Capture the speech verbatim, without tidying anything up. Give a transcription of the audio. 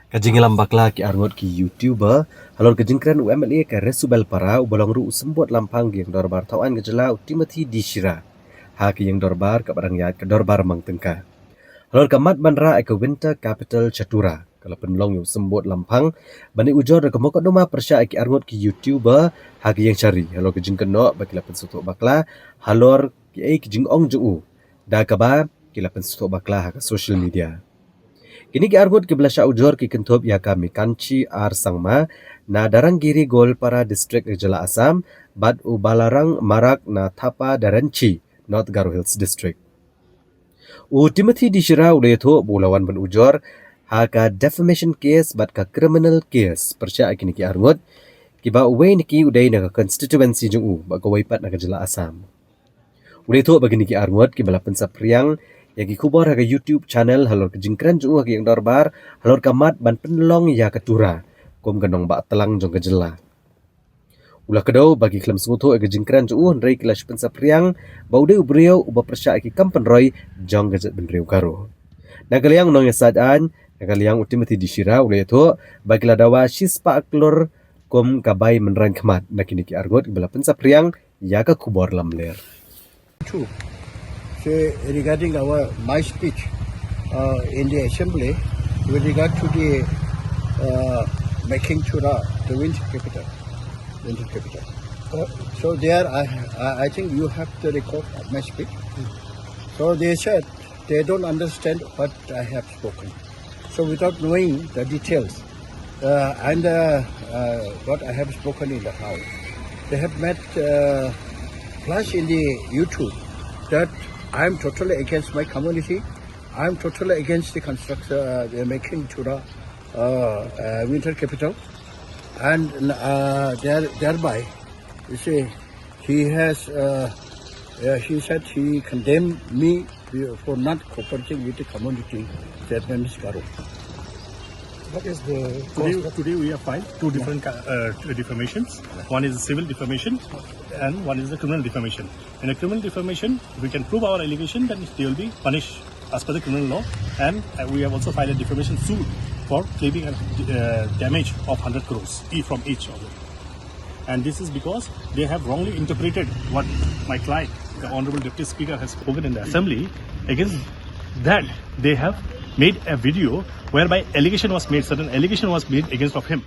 Ka jingïalam bakla ki arngut ki YouTuber halor ka jingkren u M L A ka Resubelpara uba long ruh u symbud lamphang ka ïing dorbar thaw aiñ ka jylla u Timothy D Shira ha ka ïing dorbar kaba dang ïaid ka dorbar mang tyngka. Halor ka mat ban rah ïa ka Winter Capital sha Tura, ka la pynlong ïa u symbud lamphang ban ai ujor da ka mukotduma pyrshah ïa ki arngut ki YouTuber ha ka ïing shari halor ka jingkynnoh ba ki la pynsngewthuh bakla halor kiei ki jingong jong u, da kaba ki la pynsngewthuh bakla ha ka social media. Kine ki arngut kiba la shah ujor ki kynthup ïa ka Mikanchi R Sangma na Darangiri Goalpara District ka jylla Assam bad u Balarang Marak na Thapa Darenchi, North Garo Hills District. U Timothy D Shira u la ïathuh ba u la wan ban ujor ha ka defamation case bad ka criminal case pyrshah ïa kine ki arngut, kiba uwei na ki u dei na ka constituency jong u bad kawei pat na ka jylla Assam. U la ïathuh ba kine ki arngut kiba la pynsaphriang ïa ki khubor ha ka YouTube channel halor ka jingkren jong u ha ka ïing dorbar halor ka mat ban pynlong ïa ka Tura kum ka nongbah tlang jong ka jylla. U la kdew ba ki khlem sngewthuh ïa ka jingkren jong u hynrei ki la shu pynsaphriang ba u dei u briew uba pyrshah ïa ki kam pynroi jong ka jaitbynriew Garo. Na ka liang u nongïasaid aiñ, na ka liang u Timothy D Shira u la ïathuh ba ki la dawa shispah klur kum ka bai mynrang khmat na kine ki arngut kiba la pynsaphriang ïa ka khubor lamler. Two, say regarding our my speech uh, in the assembly with regard to the uh, making Tura the winter capital, winter capital. Uh, so there, I, I I think you have the record of my speech. So they said they don't understand what I have spoken. So without knowing the details uh, and uh, uh, what I have spoken in the house, they have made uh, flash in the YouTube that I am totally against my community. I am totally against the construction, uh, the making Tura uh, uh, winter capital, and uh, there, thereby, you see, he has, uh, uh, he said he condemned me for not cooperating with the community, that name is Garo. What is the today, today we have filed two different uh, defamations. One is civil defamation and one is the criminal defamation. In a criminal defamation, if we can prove our allegation, then they will be punished as per the criminal law. And uh, we have also filed a defamation suit for claiming a uh, damage of one hundred crores e- from each of them. And this is because they have wrongly interpreted what my client, the Honorable Deputy Speaker, has spoken in the Assembly. Against that, they have made a video whereby allegation was made, certain allegation was made against of him.